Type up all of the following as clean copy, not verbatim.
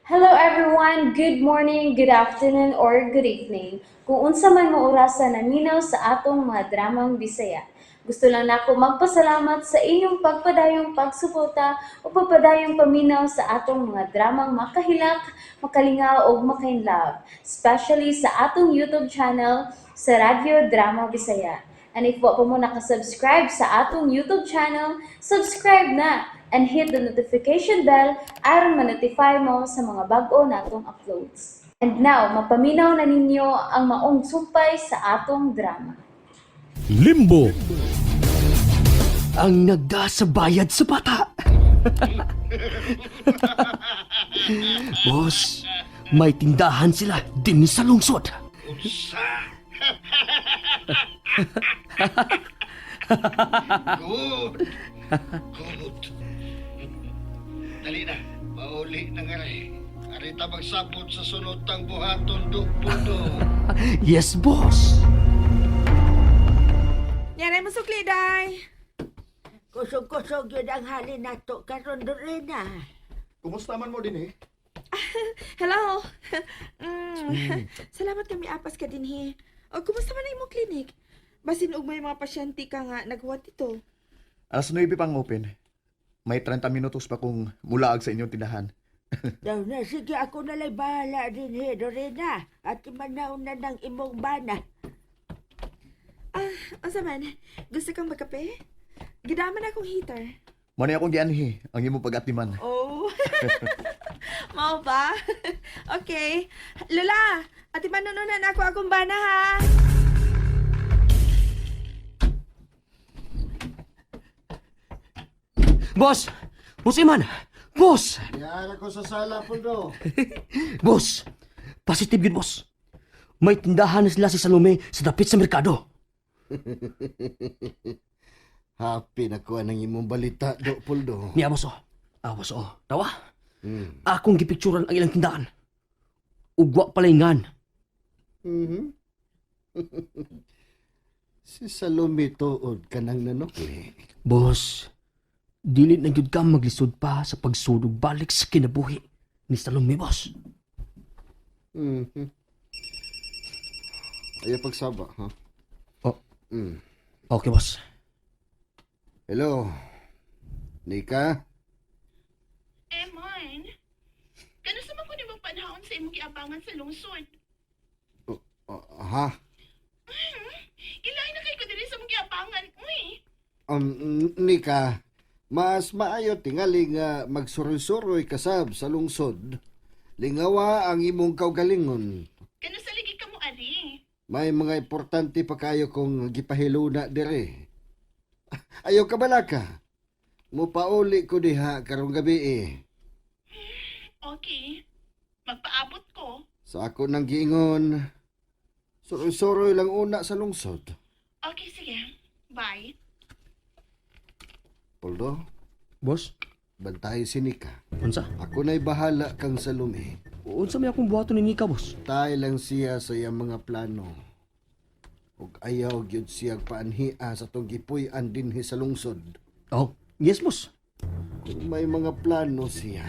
Hello everyone! Good morning, good afternoon, or good evening. Kung unsa man mo orasa naminaw sa atong mga dramang Bisaya. Gusto lang nako magpasalamat sa inyong pagpadayong pagsuporta o pagpadayong paminaw sa atong mga dramang makahilak, makalingaw ug makainlove, especially sa atong YouTube channel sa Radyo Drama Bisaya. And if wa pa mo nakasubscribe sa atong YouTube channel, subscribe na and hit the notification bell aron ma-notify mo sa mga bag-o natong uploads. And now, mapaminaw na ninyo ang maong sumpay sa atong drama. Limbo. Ang nagda sa bayad sa bata. Boss, may tindahan sila din sa lungsod. Good. Good. Dali na. Mauli na nga rin. Arita magsabot sa sunod tang buhaton do pundo. Yes, boss. Yan ay masukli, day. Kusog-kusog yun ang halin nato karon Dorena. Kumusta man mo din eh? Hello. Salamat kami apas ka dinhi. O, kumusta man ang imong clinic? Basin og may mga pasyente ka nga naghuwat ito. Alas 9 pang open. May 30 minutos pa kung mulaag sa inyong tindahan. Daw na, sige ako nalay bahala din he, Dorena. At manaw na ng imong bana. Ah, unsa man? Gusto kang magkape? Gidaman akong heater. Muna akong gianhi ang imong pag-atiman. Oh. Mao ba? Okay. Lola, ati manununan ako akong bana ha. Boss! Boss Iman! Boss! Yara ko sa sala, Puldo. Boss! Positive yun, boss. May tindahan na sila si Salome sa dapit sa merkado. Happy na ko ang imong balita, do Puldo. Niya, boss, oh. Ah, boss, oh. Tawa? Akong gipicturan ang ilang tindahan. Ugwa palingan. Si Salome tuod ka nang nanukli. Boss, dili na gyud ka maglisod pa sa pagsulog balik sa kinabuhi ni Salome, boss. Ayaw pagsaba, ha? Oh. Okay, boss. Hello. Nika? Eh, man. Kano sa man ko nimong panahon sa imong giabangan sa lungsod? Oh, ha? Gilain na kay ko diri sa imong giabangan. Uy, Um, Nika, mas maayo tingali nga magsuroy-suroy kasab sa lungsod. Lingawa ang imong kaugalingon. kano sa ligi ka mo ari? May mga importante pa kayo kung gipahiluna dire. Ayaw ka balaka. Mupauli ko diha karong gabi eh. Okay. Magpaabot ko. Sa ako nang giingon, suroy-suroy lang una sa lungsod. Okay, sige. Bye. Poldo, Boss, bantay si Nika. unsa? Ako na'y bahala kang Salome. Unsa may akong buhaton ni Nika, boss? Tay lang siya sa iyang mga plano. Ug ayaw gyud siya paanhia sa tong gipuy-an dinhi sa lungsod. Oh, yes, boss. Kung may mga plano siya,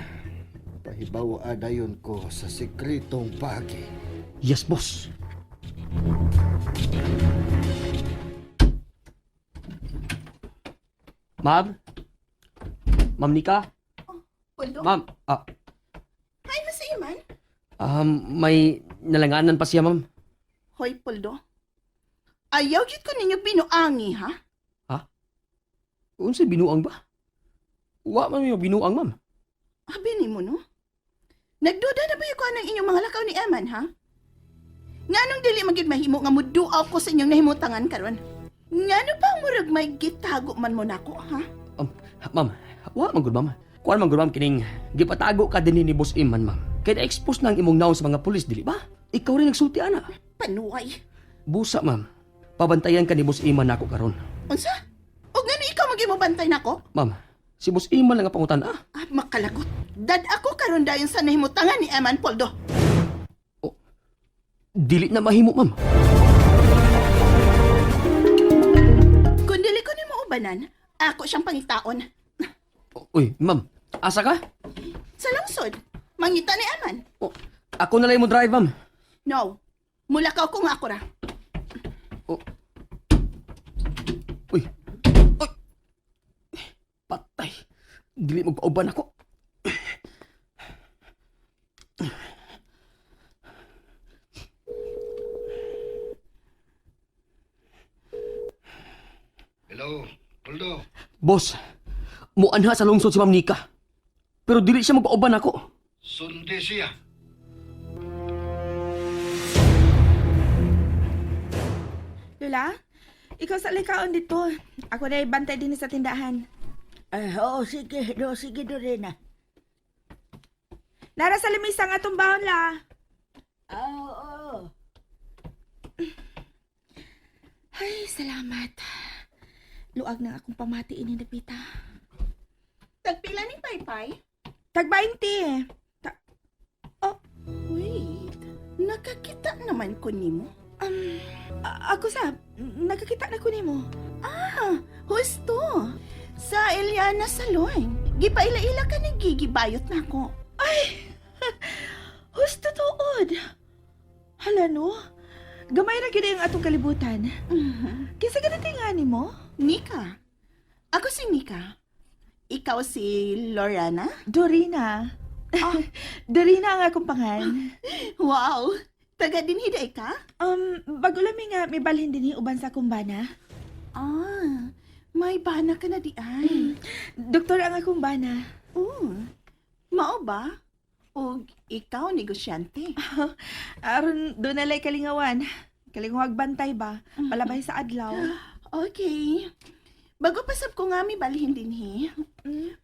pahibaw dayon ko sa sekretong pagi. Yes, boss. Ma'am? Ma'am Nika? Puldo? Ma'am, ah, Hi, Mas Iman. may nalanganan pa siya, ma'am. Hoy, Puldo. Ayaw gid ko ninyo binuangi, ha? Unsa binuang ba? Wa man may binuang, ma'am. Abi nimo no? Nagduda na ba ko ng inyong mga lakaw ni Eman, ha? Nganong dili magid mahimo nga muduaw ko sa inyong nahimutangan karon? Ngano pa murag may gitago man mo nako, ha? Ma'am, wa man gud, ma'am. Kuan man gud, ma'am, kining gipatago ka dinhi ni Boss Iman, ma'am. Kay na-expose na ang imong naon sa mga pulis, dili ba? Ikaw rin nagsulti ana. Panuay. Busa, ma'am. Pabantayan ka ni Boss Iman nako karon. Unsa? Og ngano ikaw magimo bantay nako? Ma'am, si Boss Iman lang ang pangutan ah. Ah, makalagot. Dad ako karon dayon sa nahimutangan ni Eman Poldo. Dili na mahimo, ma'am. Kung dili ko nimo ubanan, ako siyang pangitaon. Uy, ma'am, asa ka? Sa lungsod. Mangita ni Eman. Oh, ako na lang mo drive, ma'am. No. Mulakaw ko nga ako ra. Oh. Uy. Uy. Patay. Dili magpauban ako. Hello, Poldo. Boss, muanha sa lungsod si Ma'am Nika. Pero dili siya magpauban ako. Sundi siya. Lola, ikaw sa likaon dito. Ako na bantay din sa tindahan. Ay, oo, sige, do, sige, Dorina. Nara sa limisa nga atong bahon la. Ah, oo. Ay, salamat. Luag na akong pamati ini Napita. Tagpila ni Paypay? Tag 20 eh. Ta- Wait. Nakakita naman ko nimo. ako sa, nakakita na ko nimo. Ah, husto. Sa Eliana Salon. Gipaila-ila ka ni Gigi bayot na ako. Husto tuod. Hala no. Gamay ra gyud ang atong kalibutan. Kinsa ka nga nimo? Nika. Ako si Nika. Ikaw si Lorana? Dorina. Dorina ang akong pangan. Wow! Taga dinhi ka? Bago lami nga may balhin dinhi uban sa akong bana. Ah, may bana ka na di ay. Doktor ang akong bana. Oh, mao ba? O ikaw negosyante? Aron do na lay kalingawan. Kalingawag bantay ba? Palabay sa adlaw. Okay. Bago pasab ko nga may balhin dinhi.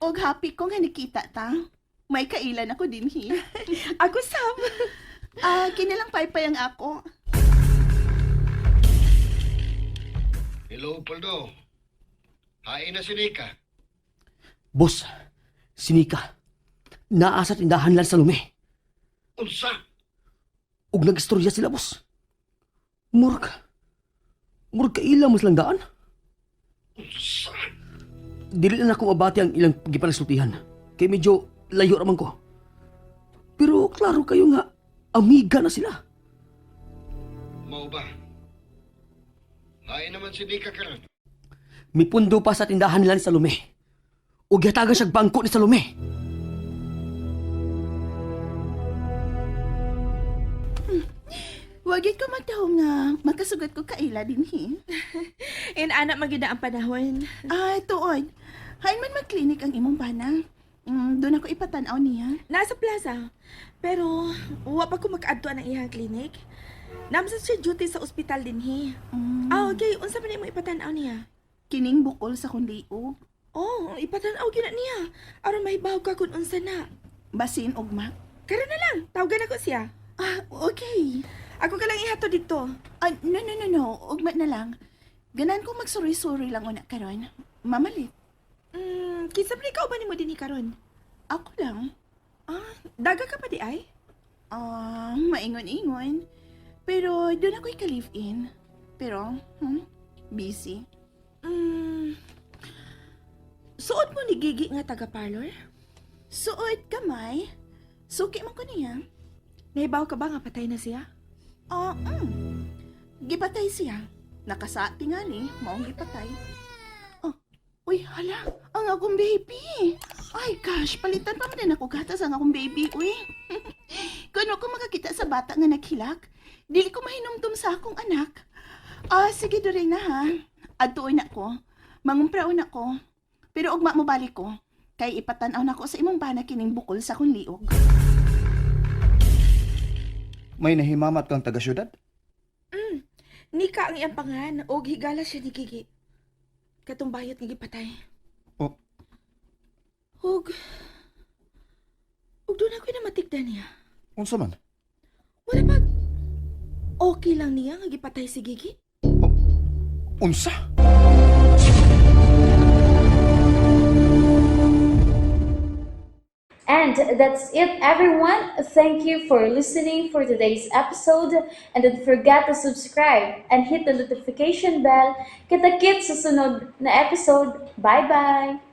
Og happy ko nga nakita ta. May kailan ako dinhi. Ako sab. Ah, kinilang paypay ang ako. Hello, Poldo. Hain na si Nika. Boss, si Nika. Naa sa tindahan lang sa Lume. Unsa? Ug nagistorya sila, boss. Murag. Murag kaila mas lang daan. Unsa? Dili na ako mabati ang ilang gipanagsultihan. Kay medyo layo raman ko. Pero klaro kayo nga, amiga na sila. Mao ba? Hain naman si Nika karon. Mipundo pa sa tindahan nila ni Salome. Ug gihatagan siyag bangko ni Salome. Wagit ko magtahom nga makasugat ko kaila dinhi. Inana man gyud na ang panahon. Ah, tuod. Hain man mag-clinic ang imong bana. Doon ako ipatanaw niya. Nasa plaza. Pero wa pa ko makaadto ang iyang clinic. Namsa siya duty sa ospital dinhi. Ah, okay. Unsa man imo ipatan-aw niya? Kining bukol sa kong liog. Oh, ipatan-aw gyud na niya. Aron mahibaw ka kung unsa na. Basin ugma. Karon na lang, tawagan ako siya. Ah, okay. Ako ka lang ihatod dito. Ah, no, no, no, no. Ugma na lang. Ganan ko magsuri-suri lang una karon. Mamalit. Kinsa man ikaw ba nimo dinhi karon? Ako lang. Ah, daga ka pa di ay? Ah, maingon-ingon. Pero doon ako ika-live-in. Pero, busy. Suot mo ni Gigi nga taga parlor? Suot kamay. Suki man ko niya. Nahibaw ka ba nga patay na siya? Ah. Gipatay siya. Nakasa tingali, maong gipatay. Oh, uy, hala, ang akong baby. Ay, gosh, palitan pa man din ako gatas ang akong baby, uy. Kuno ko makakita sa bata nga naghilak, dili ko mahinumdum sa akong anak. Ah, sige, Dorena ha. Adtuoy na ko. Mangumpraon na ko. Pero ugma mo balik ko. Kay ipatan-aw na ko sa imong bana kining bukol sa akong liog. May nahimamat kang taga-syudad? Nika ang iyang pangan og higala siya ni Gigi. Katong bayot nga gipatay. Oh. Og og doon ako'y namatigda niya. Unsa man? Wala pag okay lang niya nga gipatay si Gigi. Unsa? And that's it, everyone. Thank you for listening for today's episode. And don't forget to subscribe and hit the notification bell. Kita-kits sa sunod na episode. Bye-bye!